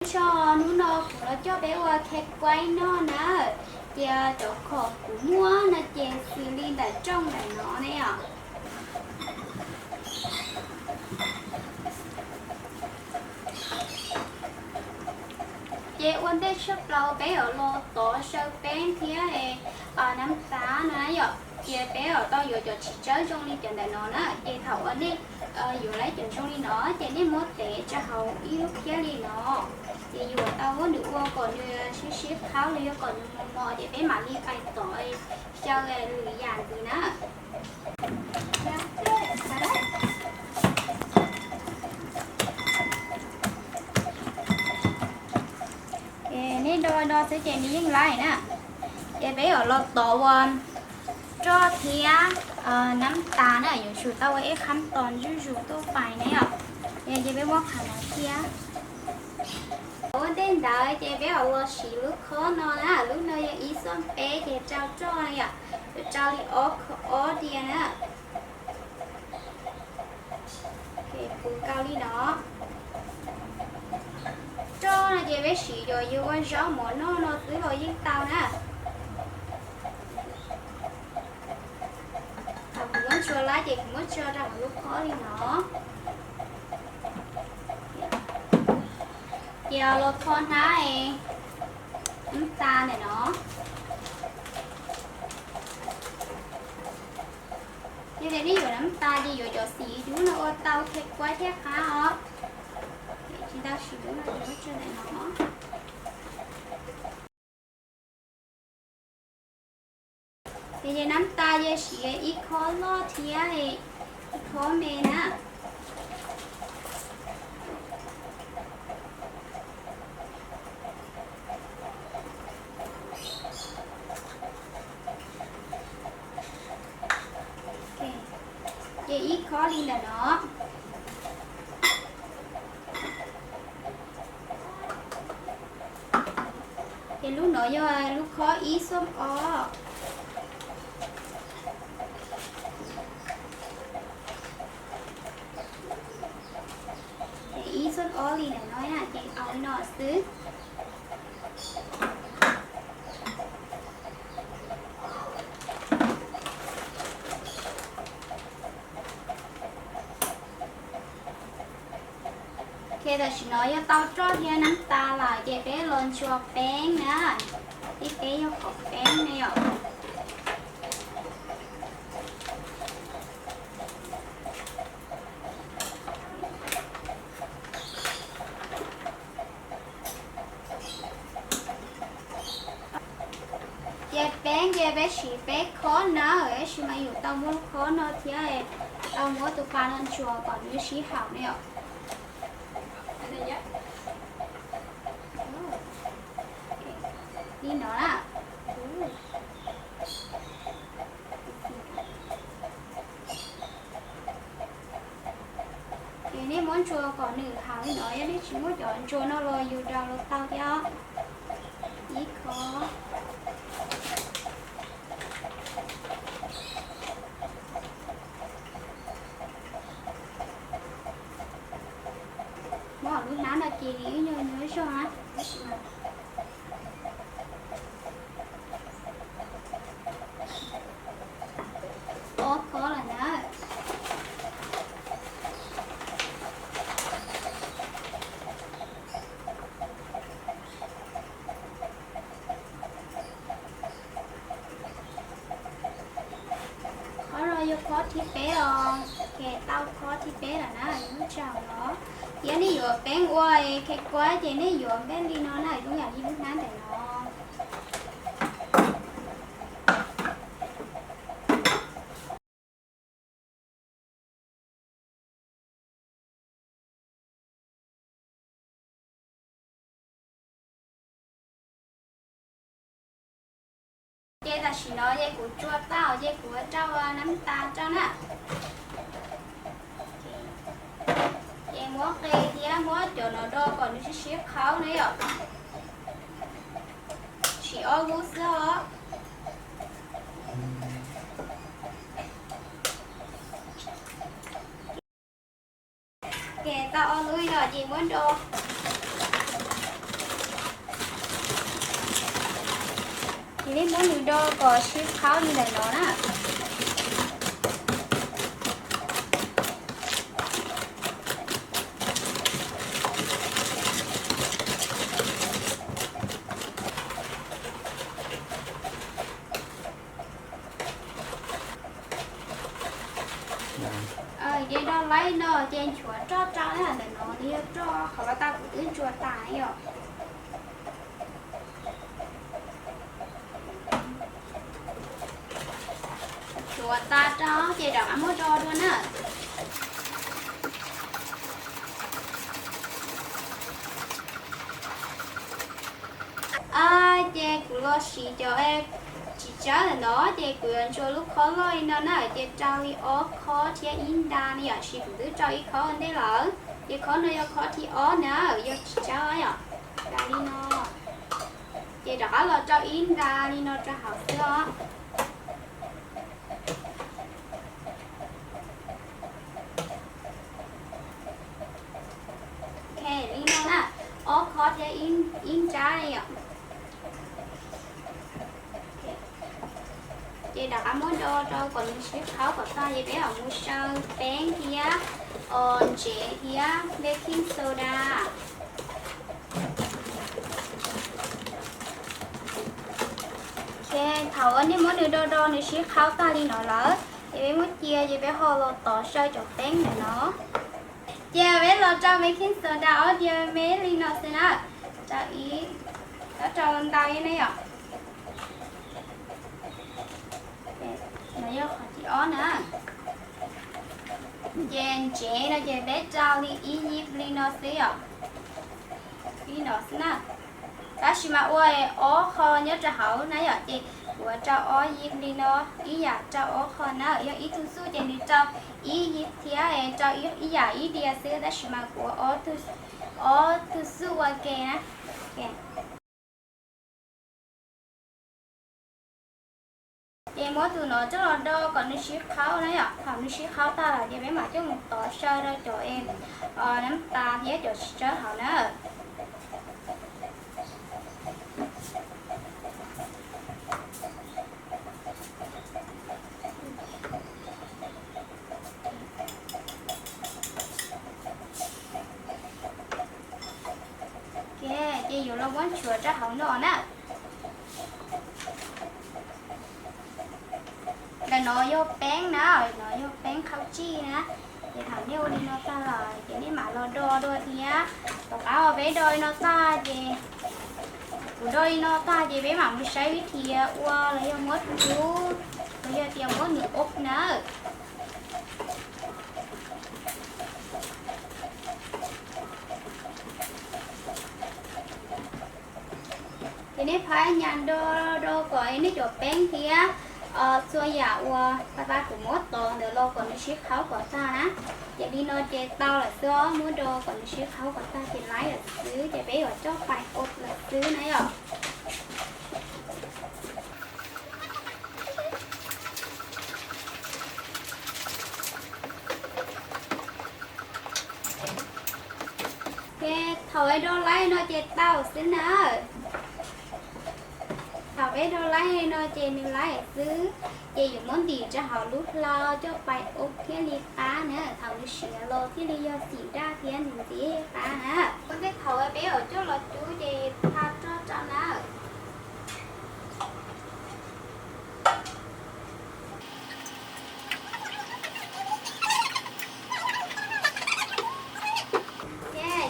Nyob zoo, hnub no kuv los coj peb ua cake kuaib noj na. Ces cov khoom kuv muaj no ces xws li ntawm rooj ntawm no ne yom. Ces ua ntej tshaj plaws peb yuav los tov saw peeb thiab nab tas no na yom. Ces peb yuav tau yuav cov txiv tsawb zoo li cov ntawm no na. Ces thaum uas nej yuav lawm cov zoo li no ces nej muab tev rau hauv ib lub phiab li no. Ces yuav tau muab nws ua kom nws sib sib qhaub los yog kom nws mos mos ces peb mam li pais tov xyaw lwm yam ntxiv na. Nej do do xwb ces nws yeej laib na. Ces peb yuav los tov ua roj thiab nab tas na, yuav tsum tau ua ib qhab tos zuj zus tuaj pais ne yom. Ces peb muab qhov no thiab. Ua ntej ntawd ces peb yuav los siv lub khob no na, lub no yog ib xob peb ces rau roj yom, yuav rau li ob khob ob diav na. Puv nkaus li no. Roj no ces peb siv cov yuav ua zaub mov noj no xwb los yeej tau na. Thaum kuv muab ntsuas lawm ces kuv muab tso rau hauv lub khob li no. Ces los kho hnab nab tas ntawm no. Yog tias nej yuav nab tas ces yuav cov xim dub no ua tau cake kuaib thiaj qab os. Tsis tau xim dub no ces muab tso ntawm no. Ces nab tas ces siv ib khob loj thiab ib khob me na. Ces ib khob li ntawm no. Ces lub no yog lub khob ib xob ob. Ces ib xob ob li ntawm no na, ces tau li no xwb. Ces tam sim no yog tau roj thiab nab tas lawm ces peb los ntsuas peeb na. Ib peb yog qhov peeb ne yom. Ces peeb ces peb siv peb khob na, tab sis mas yus tau muab lub khob no thiab tau muab tus pas no ntsuas kom nws sib haum ne yom. Li no na. Ces nej muab ntsuas kom nws haum li no, yog nej tsis muab cov ntsuas no los yus daus los tau thiab. Ib khob. Muab lub hnab no ces nws ib nyuag nyuaj zog na, tab sis mas ob khob lawm na. Qhov no yog qhov thib peb os, ces tau qhov thib peb lawm na, yog lub tsaus no. Yog nej yuav peeb ua cake kuaib ces nej yuav npej li no na, zoo yam li lub hnab ntawm no. Ces tam sim no ces kuv tsuas tau ces kuv rau nab tas rau na. Ces muab qe thiab muab cov no do kom nws sib sib qhaub na yom. Siv ob lub xwb os. Ces tau ob lub yom, ces muab do. Nej muab nws do kom sib qhaub li ntawm no na. Ces do laib no ces nchuav roj rau na, ntawm no yog roj qhov los tau kuv twb ntsuas tas yom. Nchuav tas rau ces rov qab muab do dua na. Ces kuv los siv cov txiv tsawb ntawm no ces kuv yuav ntsuas lub khob loj li no na, ces rau li ob khob thiab ib nra li yom, sis kuv twb rau ib khob ua ntej lawm. Ces khob no yog khob thib ob na, yog txiv tsawb yom, rau li no. Ces rov qab los rau ib nra li no rau hauv xwb os. Li no na, ob khob thiab ib nrab li yom. Ces rov qab muab do rau kom nws sib qhaub kom tag, ces peb mam mus xyaw peeb thiab ntsev thiab baking soda. Thaum uas nej muab nws do do nws sib qhaub tag li no lawm, ces peb muab cia, ces peb ho los tov xyaw cov peeb ntawm no. Ces peb los rau baking soda ob diav me li no xwb na, rau ib, rau ntau ib ne yom. No yog qhov thib ob na. Ces ntsev no ces peb rau li ib yim li no xwb yom. Ib no xwb na. Tab sis mas ua ob qho nyob rau hauv na yom, ces kuv rau ob yim li no, ib yam rau ob qho na. Yog ib tug xub ces nws rau ib yim thiab rau ib yam ib diav xwb, tab sis mas kuv ua ob tug xub ua ke na. Ces muab tus no coj los do kom nws sib qhaub na yom. Thaum nws sib qhaub tag lawm ces peb mam coj mus tov xyaw rau cov nab tas thiab cov txiv tsawb hauv na. Ces yuav los muab ntsuav rau hauv no na. Ntawm no yog peeb na, no yog peeb qhaub tsij na. Ces thaum nej ua li no tag lawm ces nej mam los do dua thiab. Tom qab uas peb do li no tag ces, kuv do li no tag ces peb mam mus saib vib thi ua los yog muab rub los yog tias muab nws ub nawb. Ces nej pab nyas do do kom nej cov peeb thiab txhua yam uas pas tas kuv muab tov ntawd los kom nws sib qhaub kom tag na. Ces li no ces tau lawm xwb, muab do kom nws sib qhaub kom tag ces laib lawm xwb, ces peb yuav coj pais ub lawm xwb na yom. Ces thaum es do laib no ces tau xwb na. Thaum peb do laib no ces nws laib xwb, ces yuav muab ntim rau hauv lub hlau coj pais ub thiaj li qab na. Thaum nws siav los thiaj li yog xim daj thiab nws ntxiv qab na. Ua ntej thaum peb yuav coj los cub ces tha roj rau na.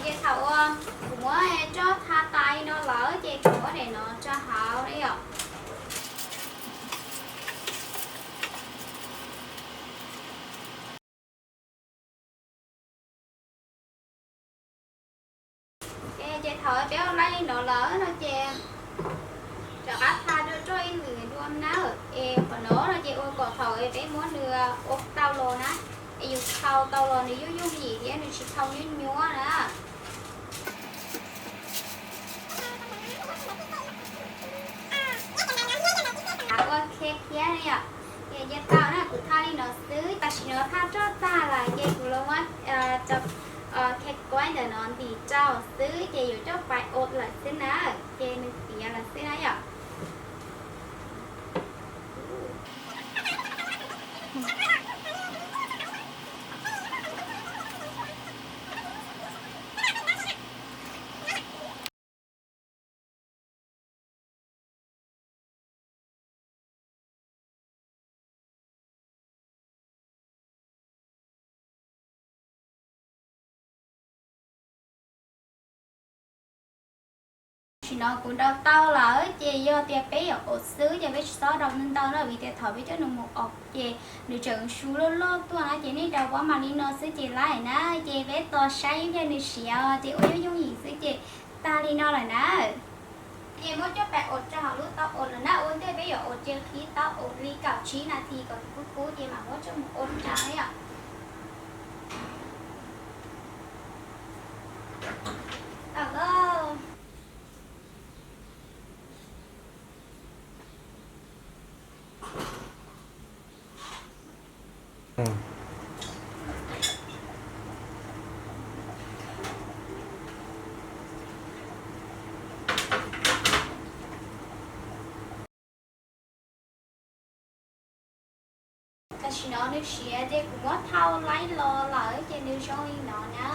Ces thaum uas kuv muab roj tha tas li no lawm ces kuv muab daim no rau hauv na yom. Ces thaum peb ua laib li no lawm no ces rov qab tha dua roj ib lwm dua na. Es qhov no no ces ua kom thaum peb muab nws ua tau los na, es yus thau tau los nws yooj yooj yim thiab nws tsis thau nyuab nyuab na. Ua cake thiab yom. Ces nce tau na, kuv tha li no xwb, tam sim no tha roj tag lawm ces kuv los muab cake guay ntawm no ntim rau xwb ces yuav coj pais ub lawm xwb na. Ces nws tiav lawm xwb na yom. Tam sim no kuv nrau tau lawm ces yog tias peb yuav ua xwb ces peb tsis txhob nrau ntau na, vim tias thaum peb coj nws mus ua ces nws tseem su loj loj tuaj na, ces nej nrau pob mas li no xwb ces lawm na. Ces peb tos saib ib pliag nws siav ces ua yooj yooj yim xwb ces tag li no lawm na. Ces muab coj pais ua rau hauv lub taub hau lawm na. Ua ntej peb yuav ua ces qhib taub hau li kaum tsib nas this kom nws kub kub ces mam muab coj mus ua rau na yom. Tau lawm. Tam sim no nws siav ces kuv muab thau laib los lawm ces nws zoo li no na.